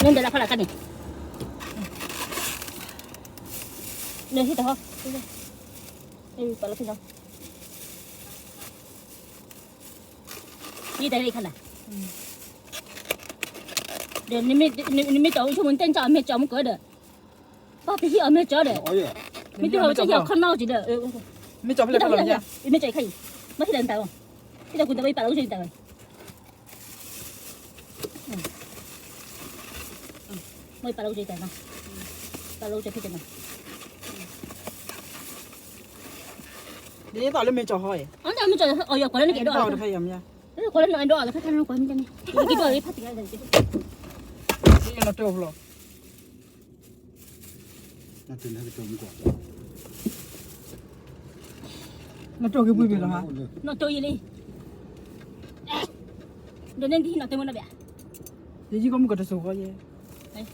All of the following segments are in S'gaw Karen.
နဒဲးလၢဖီလာ်ခါန့ၣ်, နဟံၣ်တဟီ, ပာ်လီၤဖဲလီၤ, ယတၢ်လၢခါလၢ, ဒီးနမ့ၢ်, နမ့ၢ်ကၠီမ့ၢ်ဆိကမိၣ် နတဲကၠီအမဲာ်ကၠီမ့ၢ်ကၢဒီး, ပၢ်တဟံၣ်အမဲာ်ကၠီဒီး, မ့ၢ်တုၤလီၤဝဲကၠီဟံၣ်အခီၣ်နီၣ်ကၠီဒီး, မ့ၢ်ကၠီဖဲလဲၣ်, မ့ၢ်ကၠီခါအံၤ, မ့ၢ်ဟံၣ်တၢ်နတၢ်ဂီၢ်, ဟံၣ်တၢ်ကူတၢ်ဝဲပာ်လီၤအိၣ်ဆိတၢ်ဝဲ မ့ၢ်ပာ်လီၤကၠီတၢ်နီၤ, ပာ်လီၤကၠီဖဲတၢ်နီၤ, ဒ်သိးလၢမ့ၢ်ကၠီဟီအံၤ, အမ့ၢ်ကၠီအီၤယီၤကွၢ်လၢနကဲဒီး, ကွၢ်လၢနအဲၣ်ဒိးအီၤလၢခါခါန့ၣ်ကွၢ်မ့ၢ်တန့ၣ်, ကွၢ်လၢနအဲၣ်ဒိးအီၤလၢခါခါန့ၣ်ကွၢ်မ့ၢ်တန့ၣ်, လၢက့ၤဒီးလၢဖးတံၢ်လၢ, လီၤတဲာ်ဖျိ နတိၢ်က့ၤပှ့ၤပှ့ၤလီၤဟါ, နတိၢ်ယံၤလံ, ဒီးန့ၣ်တဟံးနီၣ်တဲမ့ၢ်နီၣ်ဘၣ်, ယယံၤကီၢ်မုၢ်ကတစိၤဃီယဲ, ယ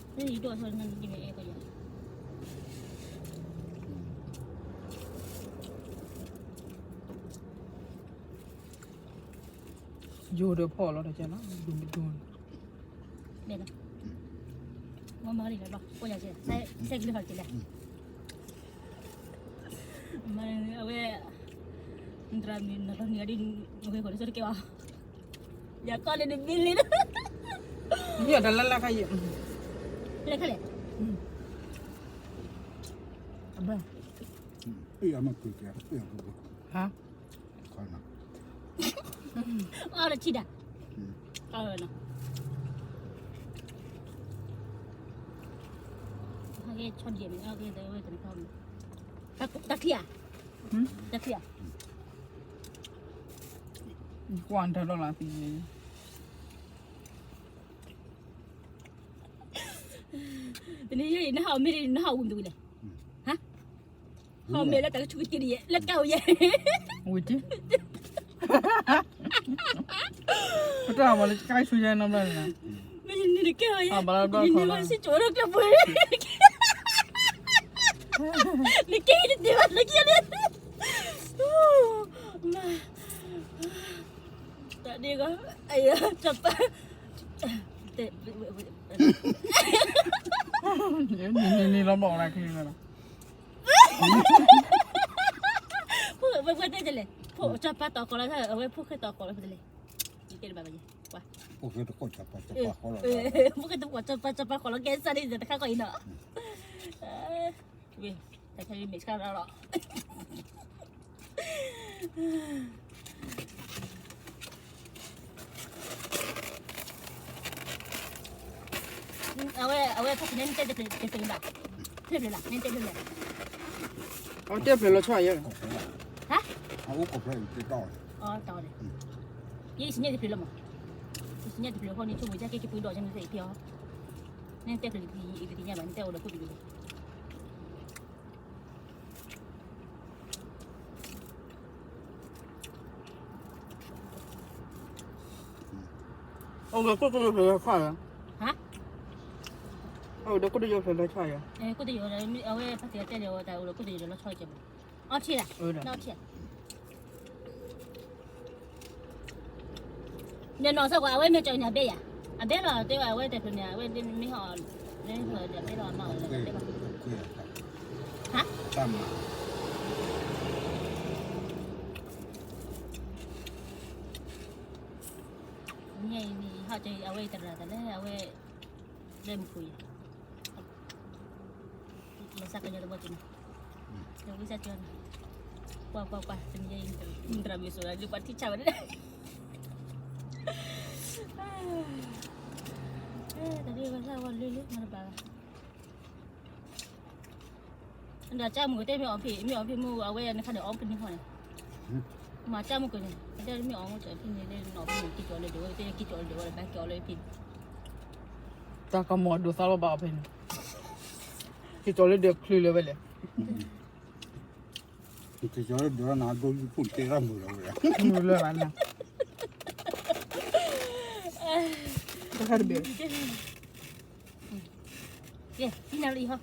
ဒိၣ်ထီၣ်နၤဒ်မ့ၢ်အဲၣ်ကီၢ်ယဲ, ယိၤဒီးဖီၣ်လီၤတကဲနီၤ, ဒူမဒူ, မ့ၢ်လီၤ, မ့ၢ်မၤလီၤလီၤ, ကိးယၤကဲ, စဲကလုၢ်ဟီၣ်ကဲလဲၣ်, မ့ၢ်အဝဲ, နတရၣ်မုၣ်နလီၤနံၤအီၤဒ်, နဂ့ၤဃိးနဆိတကဲဘၣ်, ယၤကီၢ်လၢနဘ့ၣ်လံ, မ့ၢ်အီၤတၢ်လၢလၢခါယံၤ, လၢခါလဲၣ်, အဘၣ်, ဟါ အီၣ်တထံၣ်ဒၣ်, အီၣ်ဝဲနီၤ, ဟဲဆီဒံးမ့ၢ်အီၣ်ကဲတဲဝဲတနၤခါမ့ၢ်, တၢ်ချံဧါ, တၢ်ချံဧါ, ကွၢ်တၢ်လီၤလၢသံ, တနံၤညါအံၤ နဟးအီၣ်မ့ၢ်ဒ် နဟးအီၣ်ဝံၤမ့ၢ်ဝံၤလဲၣ်, ဟါ ဟးအီၣ်မ့ၢ်လၢတၢ်ကဆူးကတ့ၢ်ဒ်ယဲ လၢကၢ်ဝဲယဲ, ဝံၤတံၢ်, ပတၢ်မၤလၢကါဆူညါနီတဘျီန့ၣ်, မ့ၢ်နကဲဝဲယဲ, ဘၣ်လၢဘျီခီလီၤ, နကဲတတဲဘၣ်လၢကဲန့ၣ်, တၢ်ဒ်ကီး, တၢ်ပၢ်, နလီၤဘီၣ်ဝဲဒၣ်ချံဝဲလီၤ, ဖိၣ်ဃဲတဲလဲၣ်, ဖိၣ်ကၠီပၢ်တီၤကီးလီၤ, အဝဲဖိၣ်ဃဲတီၤကီးလီၤဖဲတလဲၣ်, ယတဲတဘၣ်ဘၣ်ယဲ, ကွၢ်, ဖိၣ်ဃဲတကိးကၠီပၢ်, ဖိၣ်ဃဲတကိးကၠီပၢ် ကၠီပၢ်ကီးလီၤ ကဲစၢ်ဒ်တခါကီးအံၤနီၤ, ဝဲ, တၢ်ခဲအံၤမ့ၢ်ဆှၢလီၤလီၤ အဝဲ, အဝဲဖဲန့ၣ် နတဲတဖျၢၣ်ဘၣ်, ဖျၢၣ်ဖျၢၣ်လီၤ, နတဲဖျၢၣ်ဖျၢၣ်, အတဲဖျၢၣ်လီၤဆီယဲ, ဟါ, အအိၣ်ကီၢ်ဖျၢၣ်, အီၤတၢ်အီၤန့ၣ်, ယဲယစံၣ်ညီၣ်တဖျၢၣ်လီၤမး, ယစံၣ်ညီၣ်တဖျၢၣ်ဃီန့ၣ် ဆိကမိၣ်ကဲက့ၤပှ့ၤဒီးကန့ၣ်သ့ၣ်ဖဲအီၤ, နတဲဖျၢၣ်လံ, ယတသ့ၣ်ညါဘၣ်, နတဲအိၣ်ဒီးခိၣ်တဘ့ၣ်လံ အိၣ်ဒီးခိၣ်တယိဖျၢၣ်လီၤဆီယဲ, ဟါ, အိၣ်ဒီးခိၣ်တယိဖျၢၣ်လီၤဆီယဲ, ခိၣ်တယိ, အဝဲဖဲသ့ၣ်တဲဒီးဝဲတၢ်အိၣ်ဒီးခိၣ်တယိဒီးလီၤဆီကဲးဘၣ်, အီထံၣ်ဒၣ်, အီထံၣ်ဒၣ် နနီၢ်စ့ၢ်ကီး အဝဲမ့ၢ်ကၠီန့ၣ် အဘဲယၤ, အဘဲလီၤ တဲဝဲ အဝဲတဖျၢၣ်န့ၣ် အဝဲမ့ၢ်ဟီၣ်, မ့ၢ်ဟီၣ်ဒီး အဘဲလီၤ အမါအီၤလီၤ တဲဘၣ်, ဟါ, ညါအံၤန့ၣ် ဟီၣ်ကၠီ အဝဲတရၣ်တၢ်လၢ အဝဲ လၢမူခိၣ်အံၤ လီၤစၢ်ကညီတဘီက့ၤန့ၣ်, လၢဝံစၢ်ကၠီန့ၣ်, ကွၢ်ကွၢ်ကွၢ် တနံၤအံၤ မုၢ်တြၢ်မုၢ်စိၤလၢပှၤထံၣ်ဆါဝဲဒၣ်, တၢ်ဒ်ဝဲဒၣ်ဝဲလၢလၢမၤတဘၣ်ဘၣ်, ဒီးကၢ်မုၢ်ကတဲမ့ၢ်အီၣ်ဖံး မ့ၢ်အီၣ်ဖံးမုၢ်အဝဲန့ၣ်ခါန့ၣ် အီၣ်ပနံၤဟီန့ၣ်, မၤကၢ်မုၢ်ကန့ၣ် ကတဲမ့ၢ်အီၣ်မ့ၢ်ကၠီဖံးန့ၣ်လၢနီၢ်ဖံးန့ၣ် က့ၤကၠီလၢဒၢးဝဲ တဲက့ၤကၠီလၢဒၢးဝဲ ဘၣ်ကၠီလၢဖံး တၢ်ကမီၤဒိးသးလီၤဘၣ်အီၤဖဲန့ၣ်, က့ၤကၠီလၢဒၢးချုးလၢၤဝဲလဲၣ်, က့ၤကၠီလၢဒၢးနၤဒိးယုၢ်ခိၣ်တဲရၣ်မုာ်လီၤဝဲ, မုာ်လၢၤဘၣ်နၤ, တခါတဘ့ၣ် ကဲ သံနၤလံဟီ,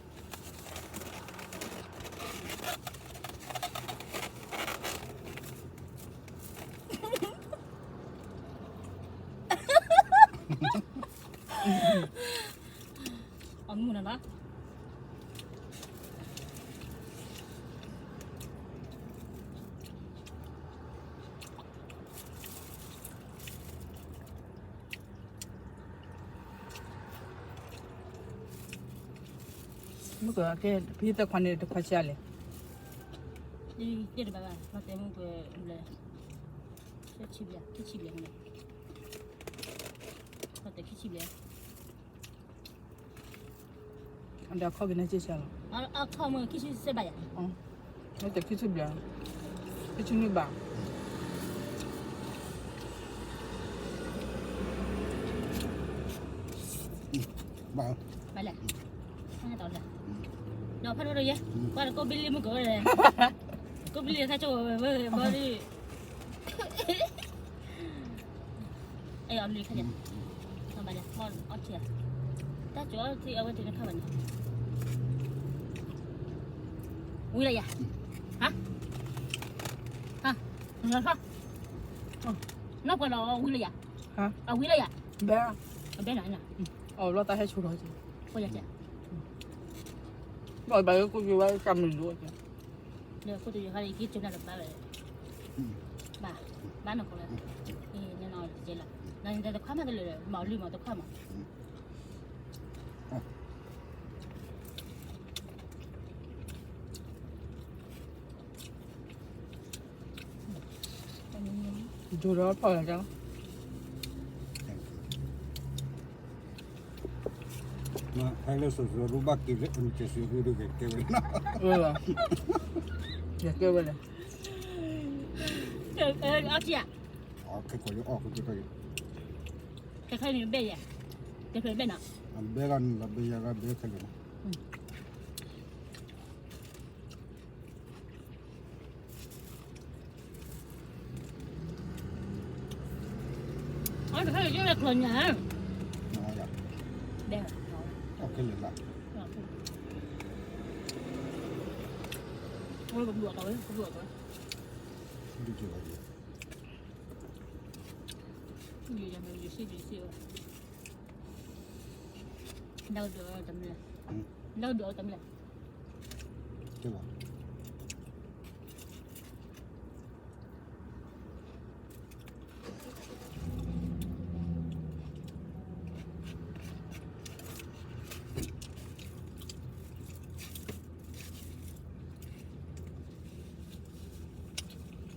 မုၢ်ကကဲ ဖဲသၢခွါန့ၣ်တခွါဆံးလဲၣ်. တဘၣ်ဘၣ် မၤတဲမုၢ်ကလဲၣ်, ဆံးဘျဲၣ် ခံဆံးဘျဲၣ်န့ၣ်, မၤတဲခံဆံးဘျဲၣ်, ဒီးခီၣ်က့ၤန့ၣ်က့ၤဆံးလီၤ, အခီၣ်မုၢ်ခံဆံးစဲဘၣ်ယၤ, မၤတဲခံဆံးဘျဲၣ်, ခံဆံးနွံဘၣ်. ဘၣ်လဲၣ်, ဒီးဖးဒိၣ်ဒီးယဲ, ကွၢ်လၢကိးဘ့ၣ်လံမုၢ်ကဝဲလဲၣ်, ကိးဘ့ၣ်လံခါကၠိဝဲဝဲဘီဒ်, အဲၣ်အီၤလံခါယၤ, ဘၣ်လဲၣ်, အီၣ်ထံ, တၢ်ကၠိအီထံအဝဲထံန့ၣ်ခါဘၣ်န့ၣ်, ဝံၤလၢယၤ, ဟါ, ဟါ, နီၢ်ပှဲၤလီၤဝံၤလၢယၤ, အဝံၤလၢယၤ, ဘဲ, အဘဲနၤ, အီၣ်ဘျီတၢ်ဟဲဆိလီၤ, ဘၣ်ဘၣ်ကိးယိၤဝဲကမုာ်လိာ်, လၢခိၣ်တယိၤခါလၢက့ၤကၠိနၤတဘၣ်ဝဲ, ဘၣ်, ဘၣ်နီၢ်ခိလၢ, နနီၢ်တကဲလီၤ, နတခွါမးတလၢာ်လၢ မၤအီၤလံမၤတခွါမး. ယိၤဒီးဖီၣ်လီၤ, ဟဲလၢစိၤစိၤရူဘၣ်က့ၤလၢ အမ့ၢ်ကဲၤစံးရူဒုးကဲဝဲ, ကဲဝဲလဲၣ်, အီၣ်ထံဧါ, ခဲကိးလၢအီၣ်ကတၢၢ်, ခဲခဲန့ၣ်ဘဲယဲ, ခဲခဲဘဲနီၤ, အဘဲလီၤန့ၣ်လီၤဘဲယဲလီၤဘဲခဲလၢာ်နီၤ. အတခါယဲလၢကျိာ်ညါ, ဒဲ, ကဘျူးအီၤဝဲ, ကဘျူးအီၤဝဲ, ဒ်ယဲမ့ၢ်ယစံးဒ်စံးဝဲ, ဒ်တမလဲၣ်, ဒ်တမလဲၣ်.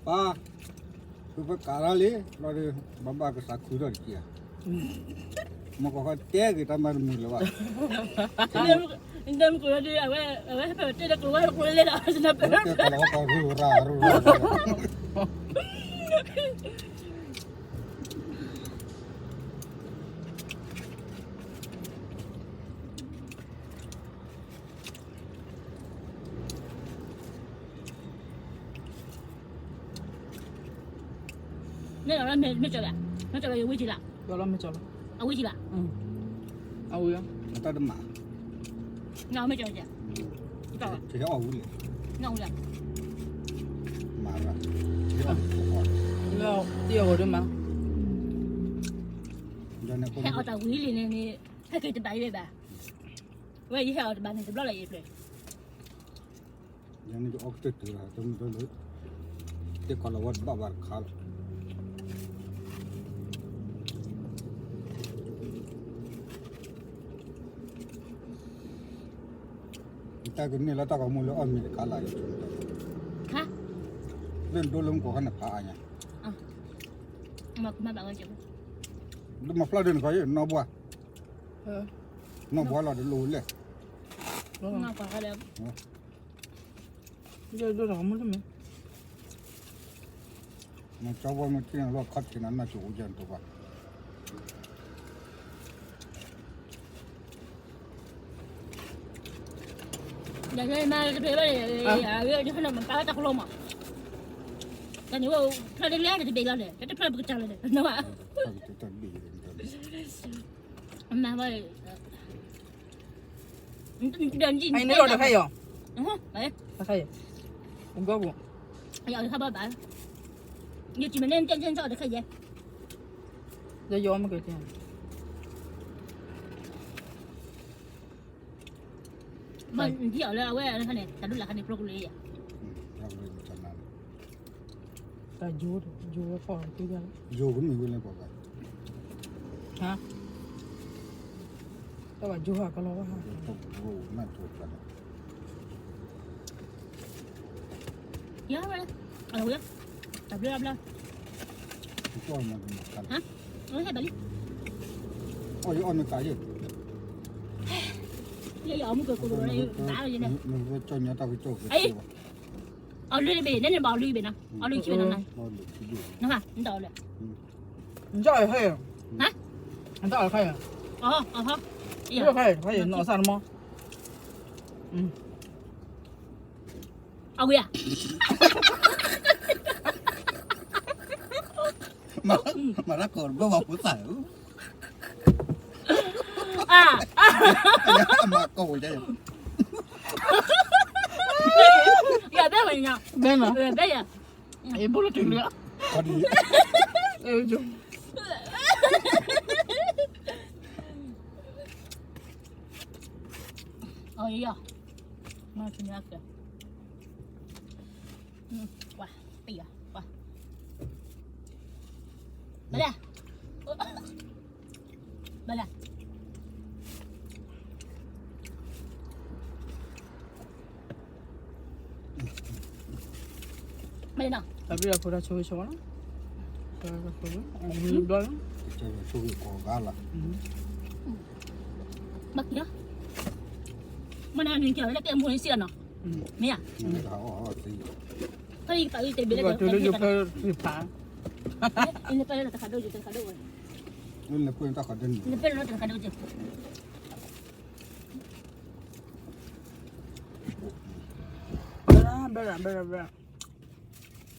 ပၢ်, သုပကးတၢ်လံ, လီၤဒီး ဘၣ်ဘၣ်ကစးခုထီၣ်တက့ၢ်ဧါ, မ့ၢ်ကီၢ်ခီတဲက့ၤတၢ်မၤတမုာ်လၢၤဘၣ်, ဒ်မ့ၢ်ကီၢ်ဒီး အဝဲ အဝဲဟဲဖဲတဲဒီးကျိၤဝဲကျိၤလဲၣ်ဒီး နပၢၢ် တဲကီၢ်လီၤဝဲကီၢ်ရူရၢ်ရူရၢ် မ့ၢ်လီၤမ့ၢ်ကၠီၤလဲၣ်, မ့ၢ်ကၠီၤလီၤယဝံၤကံလီၤ, ကၠီၤလီၤမ့ၢ်ကၠီၤလီၤ, အဝံၤကံလီၤ, အဝံၤလီၤ, အတၢ်တမၤ, နမ့ၢ်ကၠီၤလဲၣ်, ကဲအီၣ်ဝံၤလဲၣ်, နဝံၤလီၤ, မၤရၣ်, တအီၣ်ဝံၤဒ်မး, ဟဲအီၣ်တၢ်ဝံၤလံန့ၣ်န့ၣ်, ဟဲက့ၤတဘၣ်ယဘၣ်, ဝဲယဟဲအီၣ်တဘၣ်န့ၣ်တဘျီလၢယဖျၢၣ် ယန့ၣ်ကအီကတၢၢ်တၢၢ်လီၤ, တမ့ၢ်တလၢ, တ့ၢ်ကီၢ်လီၤဝဲတဘၣ်ဘၣ်တခါလီၤ, တၢ်ကန့ၢ်လၢတၢ်ဂီၤမူလၢအီၣ်မ့ၤတခါလၢ်, လၢနဒိလၢမူကီၢ်ခါန့ၣ်ဖးအါညါ, လၢမၤဖျါဒၢနခီ, နီၢ်ဘှါ, နီၢ်ဘှါလီၤတလိၤလဲၣ်, နီၢ်ဘှါလၢ ဒိၣ်တၢ်မုၢ်တမ့ၢ်, မ့ၢ်ကၠီဝဲမ့ၢ်ထံၣ်န့ၣ်လီၤခီၣ်ထံးနၤနၢ်ကၠိအိၣ်ယဲၢ်တဘၣ်, ယမၤတပျဲၤဘၣ်န့ၣ်, ယခီၣ်နၢ်မပာ်ဝဲတၢ်ကလိမး, တၢ်န့ၣ်ဝဲ, ဖျါတလဲတဘ့ၣ်လီၤန့ၣ်, တဖျါပကစၢ်လီၤန့ၣ်, မၤဝဲ အံၤန့ၣ်လီၤတခါအံၤ, တခါအံၤ, ပကီၢ်ပူၤ, ယတံၤမ့ၢ်န့ၣ် တကဲကဲကီၢ်တခါယဲ, ယယီၤမ့ၢ်ကဲကဲ, မ့ၢ်နထံၣ်အီၤလၢအဝဲန့ၣ် တၢ်ဒိၣ်လၢခါန့ၣ် ပျိကလုာ်ယဲ, တၢ်ယိၤ, ယိၤဝဲဖီၣ်တၢ်, ယိၤကမ့ၢ်ဝဲလၢပှၤဂၤ, ဟါ, တၢ်ဘၣ်ယိၤဟးကလီၤဝဲဟါ, နၢ်ကၠိကျါန့ၣ် ယၤဝဲ, အဝဲ, တဘျီဘျီ, ဟါ, ဟဲဘၣ်လံ, အီၣ်ယအီၣ်နကးယဲ, ယအီၣ်မူကကိးကရၢ, ဘၣ်ယဲန့ၣ်, အီၣ်လွံၢ်တဘ့ၣ်, နဲန့ၣ်ဘၣ်အီၣ်လွံၢ်ဘ့ၣ်နီၤ, အီၣ်လွံၢ်ခံဘ့ၣ်နီၤ, နဟါ, နတအီၣ်လၢ နတအီၣ်ခါအံၤ, နတအီၣ်ခါအံၤ, နအီၣ်ခါအံၤ, နအီၣ်ဆၣ်နမီ, အဝဲဧါ, မၤတၢ်ကီးတဘၣ်ဘၣ်ဖိသၣ်ဧၢ, အါ, မၤကီးဝဲ, ယဘဲဝဲညါ, ဘဲနၤ, ဘဲယၤ, အဘိလၢတုၤလၢ, အီယီၤ, မၤဆူညါကဲ, ပှၤ, ပှၤ, ဘၣ်လဲၣ်, ဘၣ်လဲၣ်, ဘၣ်လဲၣ်နီၤ, တၢ်ဘျုးအဖိတၢ်ဆိၣ်ဂ့ၤဆိၣ်ဝါနီၤ, ဘျီလီၤ, ဆိၣ်ဂ့ၤကိးဂၤလီၤ, ဘၣ်က့ၤလီၤ, မ့ၢ်နၤနုၤကဲလၢကဲမူၤနစံၣ်လီၤနီၤ, မ့ၢ်ဧါ, ဖဲယကပာ်အုၣ်တဲဘ့ၣ်လၢကဲ, ဖး, နပၢၢ်လၢတခါဒိၣ်ယတခါဒိၣ်ဝဲ, နပၢၢ်လၢတခါဒိၣ်ယ, ဘဲရဘဲရဘဲရဘဲရ